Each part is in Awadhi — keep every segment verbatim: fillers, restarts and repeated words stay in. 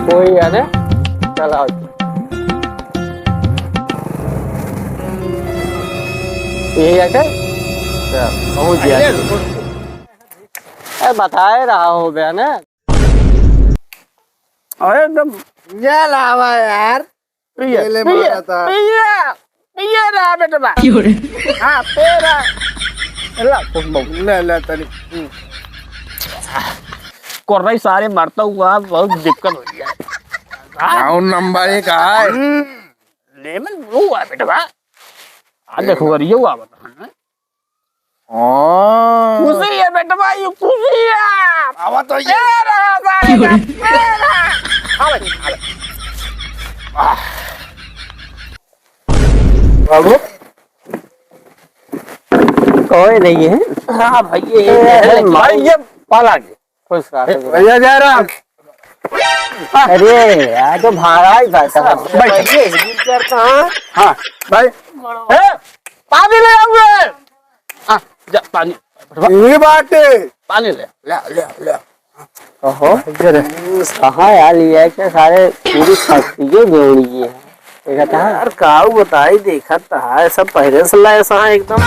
कोई है ना? चला आओ। यही है क्या? पहुँच गया। अरे बताए रहा हो बे ना। अरे एकदम ये लावा यार। पिए, पहले पिए, मारा था। पिए, पिए रहा बेटवा। क्यों रे? हाँ, पी रहा। ला, कुछ बहुत। ले, ले, तनी। हम्म। कोर्रा ही सारे मरता हुआ, बहुत दिक्कत हो गया। हाँ। Round number एक है। हम्म, lemon blue है बेटवा। आ देखो, अरे ये हुआ बता। हाँ। खुशी है बेटवा, ये खुशी है। आवा तो ये। तेरा सारे का तेरा। आ भाई, आ भाई। आह। बाबू। कोई नहीं है। हाँ भाई, ये, ए, ये, भाई, ये पाला के। खुश रहा, ए, खुश रहा। भैया जयराम। अरे, यार, तो भाड़ा ही था, साहब। बैठ। बैठ, बैठ। हाँ, भाई। ए, पानी ले आऊंगे। हाँ, जा, पानी। ये बात है। पानी ले। ले, ले, ले। ओहो। इधर है। कहाँ यार, ये है क्या, सारे पूरी फैक्ट्री बेवड़ी है। देखा था? यार, काऊ बताई, देखा था, सब पहले से लाए सहा एकदम।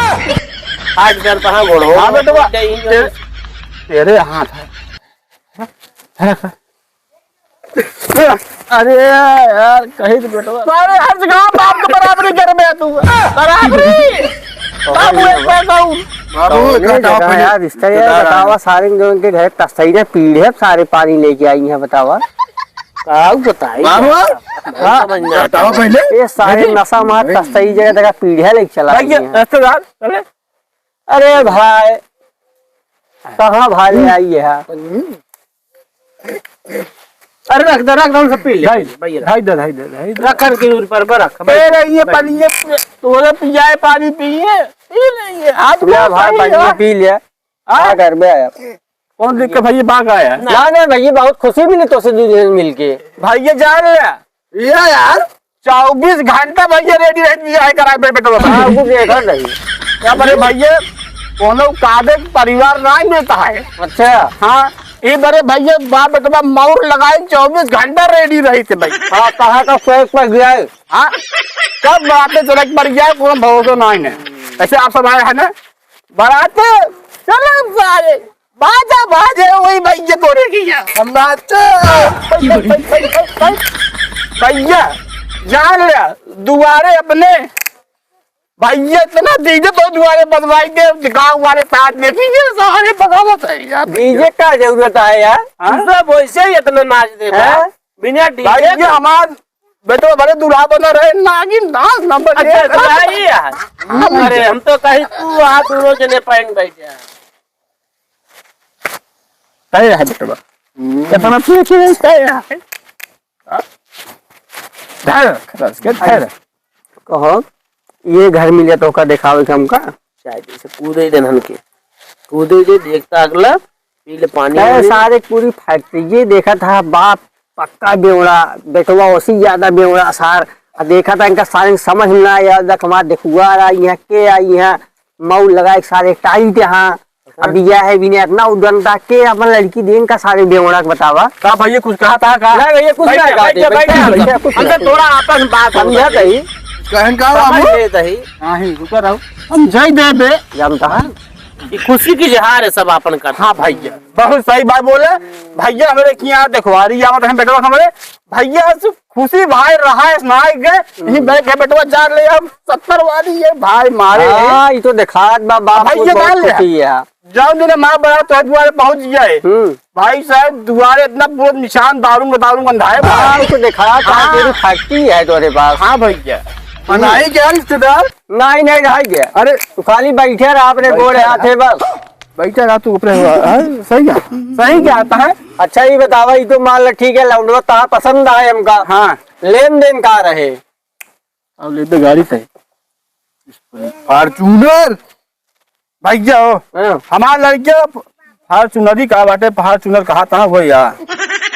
आज कर तहाँ गोड़ो। हाँ, बेटवा, तेरे, तेरे हाथ है। अरे यार, कहीं तो बेटवा। सारे हर जगह बाप के बराबरी कर बे तू। बराबरी। बाबू एक पैसा हूँ। बाबू, कौने घटाओ जगह पहले। यार, रिश्ता यार, घटाओ। बतावा, सारे लोगन के घर तस्तैया पीढ़े सारे पानी लेके आई हैं, बतावा। काऊ बताई? बाबू, हाँ। समझ में आता। घटाओ पहले। ये सारे नहीं। नशा मार नहीं। तस्तैया जगह तक पीढ़े लेके चला भाई, आई हैं। रिश्तेदार, चले। अरे भाई, कहाँ भाले आई है? अरे रख दे, रख दे, हम सब पी ले। ढाई, भैया, ढाई दे, ढाई दे, ढाई दे। रख करके ऊपर पर रख, ए, रही है, भाई। पानी ये, तोरे पियाए पानी पिए, पी रही है। हाथ ले में भाई, पानी पानी है। पी ले। हाँ? क्या कर बे आया? कौन देख के भैया भाग आया? ना, ना, भैया, बहुत खुशी मिली तोसे दू दिन मिलके। भैया जान ले। ये यार। चउबीस घंटा भैया ready रहती है, करा बे-, बेटवा। हाँ, वो देखा नहीं। क्या बड़े भैया, कोनो कादे के परिवार ना मिलता है। अच्छा। हाँ, ये बड़े भैया, बाप बेटवा मौर लगाए, चउबीस घंटा ready रही थे भाई। हाँ, कहाँ का पैक पर गया है? हाँ, कब बातें चले पर गया है, कोनो भरोसा ना है। ऐसे आप सब आए हैं ना, बराते, चलो सारे, बाजा बाजे, वही भैया तोरे की है। हम नाचे। भैया, जान ले, दुआरे अपने, भैया इतना DJ तो दुआरे बजवाई दे, गाँव वाले साथ में DJ सारे बजावत है यार। DJ का जरूरत है यार? हाँ? तू सब वैसे ही इतना नाच दे बा। हैं? बिना DJ भाई, ये के। हमार बेटो बड़े दूल्हा बना रहे, नागिन dance number अच्छा, एक। तो आई यार। हाँ, अरे, हम तो कही तू वहाँ दोनों जने पहन बैठ जा। तय है बेटवा। हम्म। इतना पीछे तय है। हाँ? धर, खलास के धर। कहो, ये घर मिले तो का देखावे के हमका? चाहे जैसे कूदे दे धन के। कूदे दे, देखता अगला, पी ले पानी तय वानी। सारे पूरी फैक्ट्री ये देखा था, बाप पक्का बेवड़ा, बेटवा ओसी ज्यादा बेवड़ा सार। आ देखा था इनका सारे समझ में ना आया, देख हमार देखुआ आई है, के आई है, मऊ लगाए के सारे टाइट यहाँ। अब यह है भी नहीं, इतना उद्दंड था, के अपन लड़की देन का सारे बेवड़ा के बतावा। का भैया कुछ कहा था का? ना भैया, कुछ बैठ ना जा, कहा बैठ थे, जा, बैठ बैठ जा। जा, बैठ जा, कुछ हमसे ना। थोड़ा आपस में बात हो समझा रही। कहीं? कहन का समझ बाबू? लेत ही। हाँ, ही, रुका रहो। हम जाई दे बे। जानता है? ये खुशी की इजहार है सब आपन का। हाँ भैया, बहुत सही बात बोले। भैया हमरे के यहाँ देखवारी आवत है बेटवा हमरे। भैया से खुशी भाई रहा है, सुनाई गए। यही हम्म। बैठ के बेटवा जान ले, हम सत्तर वाली ये भाई मारे। हाँ, ये तो देखात बा, बाप भैया को बहुत जान ले। खुशी है। जाओ दिन माँ बड़ा तो दुआरे पहुँच गया है। हम्म। भाई साहब, दुआरे इतना पूरा निशान दारू में, दारू गंधाए बा। हाँ, ये तो देखात है, हाँ। पूरी फैक्ट्री है तोरे पास। हाँ भैया। बनाई क्या रिश्तेदार? नहीं, नहीं, रह गया। अरे। तू खाली बैठे रहा अपने बैठे गोड़े रहा। हाथे बस। बैठे रहा तू अपने, हाँ, सही क्या? सही क्या आता है? अच्छा, ये बतावा, ये तो मान लो ठीक है, लौंडवा तहार पसंद आए हमका। हाँ। लेन देन का रहे? अब ले तो गाड़ी सही। Fortuner। भैया हो, हाँ। हमार लड़के Fortuner ही का बाटे, Fortuner कहा था हो यार।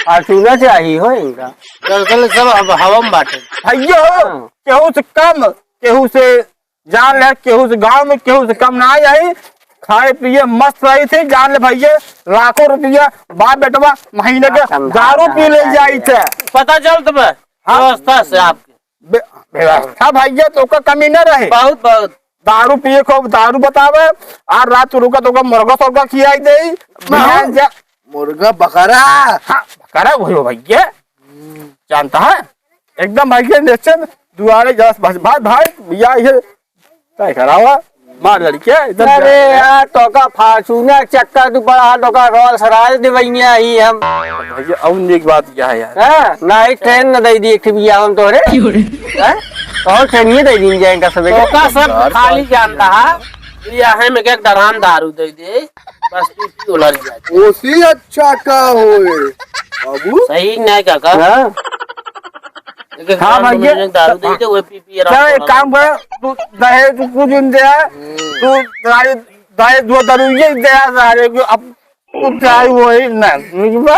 Fortuner से आई हो इनका। दरअसल सब अब हवा में बाटे। भैया हो, हाँ। केहू से कम, केहू से जान ले, केहू से गाँव में, केहू से कम ना आई। खाए पिए मस्त रही थे, जान ले भैया, लाखों रुपया बाप बेटवा महीने के हाँ, समझा, दारू पी ले समझा जाई गया। थे। पता चल तुम्हें हाँ। व्यवस्था से आपके। बे-, व्यवस्था भैया तो ओकर कमी न रहे। बहुत, बहुत। दारू पिए खूब दारू बतावे, और रात रुका तो ओकर मुर्गा सुर्गा खियाई दे। हाँ। बिहान जा मुर्गा बकरा। हाँ, बकरा वही हो भैया। जानता है? एकदम भैया निश्चित दुआरे जस बस भाई, भाई, भैया ये तय करावा, मार लड़के, एकदम अरे जाए। यार, तोका Fortuner चक्कर तू पड़ा, तोका Rolls Royce दिवैया ही हम। भैया, और एक बात क्या है यार? हाँ, ना ही train न दे दी एक ठे बिया हम तोरे। क्यों रे? हैं? और train ये दे दी जाए इनका सबे के। तोका सब यार, खाली बात जानता है, ये है में के एक दरान दारू दे दे, बस तू पी उलर जाए। ओसी अच्छा का होए, बाबू? सही नहीं काका। हाँ। एक एक हाँ दान भैया। में दारू दे दे, वो पी पी आराम चल, से एक काम कर, तू दहेज तू कुछ दिन दे, हम्म। तू दारू, दहेज दो दारू ये दे, सारे को अब तू चाहे वही ना, बुझबा?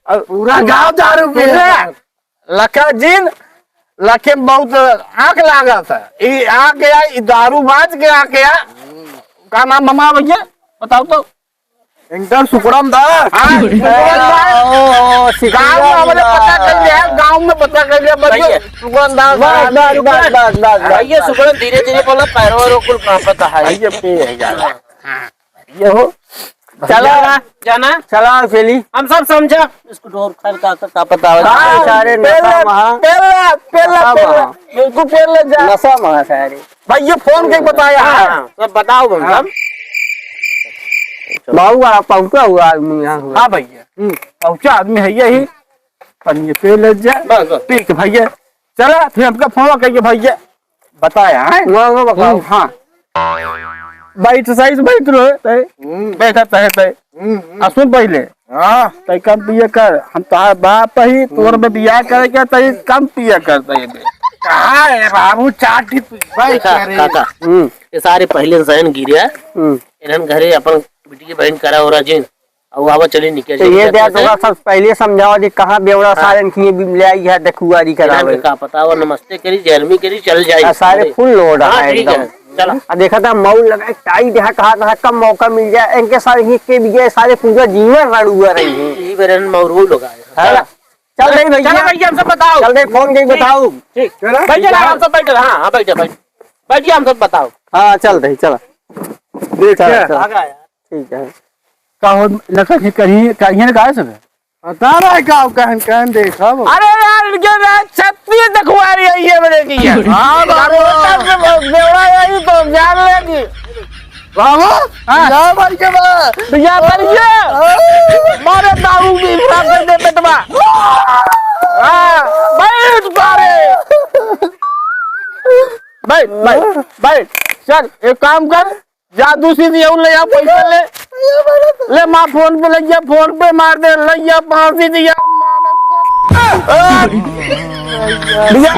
अब पूरा गाँव दारू पी पूरा रहा। लखे जिन, लखे में बहुत आँख लागत है। ई आके आ, ई दारू बाज के आके आ। का नाम ममा भैया? बताओ तो। इनकर सुकड़म दास। हाँ, सुकड़म दास। ओ, ओ, सिकड़म गाँव में हमरे पता दास। कर लिया, गाँव में पता कर लिया, बस भैया। सुकड़म दास। बस, बस, बस, बस, बस, बस। भैया, सुकड़म धीरे धीरे बोला, पैरों वैरों कुल कांपता है। भैया, पे है यार। हाँ। ये हो। चला भैया। ना, जाना। चला, चली। हम सब समझा। इसको ढोर खान का, का, का पता हो? हाँ, सारे पेला, नशा महा। पेला, पेला, नशा पेला। महा। बिल्कुल पेला जा। नशा महा सारे। भाई, ये फोन के बताया है। हाँ, सब बताओ हम हाँ। सब। बाबू, बड़ा पहुंचा हुआ आदमी यहाँ हुआ। हाँ भैया। हम्म। पहुंचा आदमी है यही। पर ये पेला जा। बस, बस। ठीक है भैया। चला, फिर हमका फोन करिए भैया। बताया है? ना, ना बताओ। हम्म, हाँ। बैठ सही से बैठ रहो, तय। हम्म। बैठा तय, तय। हम्म, हम्म। आ सुन पहिले। हाँ। तय कम पिए कर, हम तोहार बाप ही, तोर में बियाह करे के, तय कम पिए कर, तय बे। कहाँ है बाबू, चार ठी पीबे देखा, करे। काका, हम्म। ये सारे पहिले से जहन गिरे, हम्म। इन्हन घरे अपन बिटिया बहन करा हो रहा जिन, अउ आवा चली निकल तो जाई, ये जात द्या बाटे। तोका सब पहिले समझावा जी, कहाँ बेवड़ा हाँ। सारन किए बिमले आई है, देखुआरी इन्हन करावे। के का पता, वो नमस्ते करी, जहरमी करी, चल जाई। आ, सारे अरे। Full load हाँ, है ठीक एकदम। है, चला। आ, देखा था मऊ लगा, टाई देहा, कहा था, कब मौका मिल जाए, इनके सारे ही के भी गए, सारे पूरा जीवन रड़ुआ रही है। यही बेरन मऊ रू लोग आए। हाँ। चला। चल रही भैया। चला भैया, हमसे बताओ। चल रही, फोन करी ठीक। बताओ। ठीक। चला। भैया, हम सब बैठ रहे, हाँ, हाँ, बैठ जा, बैठ। बैठ जा, हम सब बताओ। हाँ, चल रही, चला। देख चला, क्या? चला। आ गया यार। ठीक है। का हो, लड़का के कहीं, कहीं ना कहा सब? बता रहा है का, कहन, कहन देख, हाँ बाबू। अरे यार, इनके ना छत्तीस दखुआरी आई है मेरे की है। हाँ, बाबू। होटल से बेवड़ा आई तो जान लेगी। बाबू, हाँ। या भाई के बा। या भाई के। हाँ। मारे दाऊ की इफरात कर दे पेटवा। हाँ, बैठ सारे। बैठ, बैठ, बैठ। चल, एक काम कर, जा दूसरी दी और ले आ, पैसा ले। ले माँ फोन पे लग गया, फोन पे मार दे, लग गया फांसी दिया। भैया।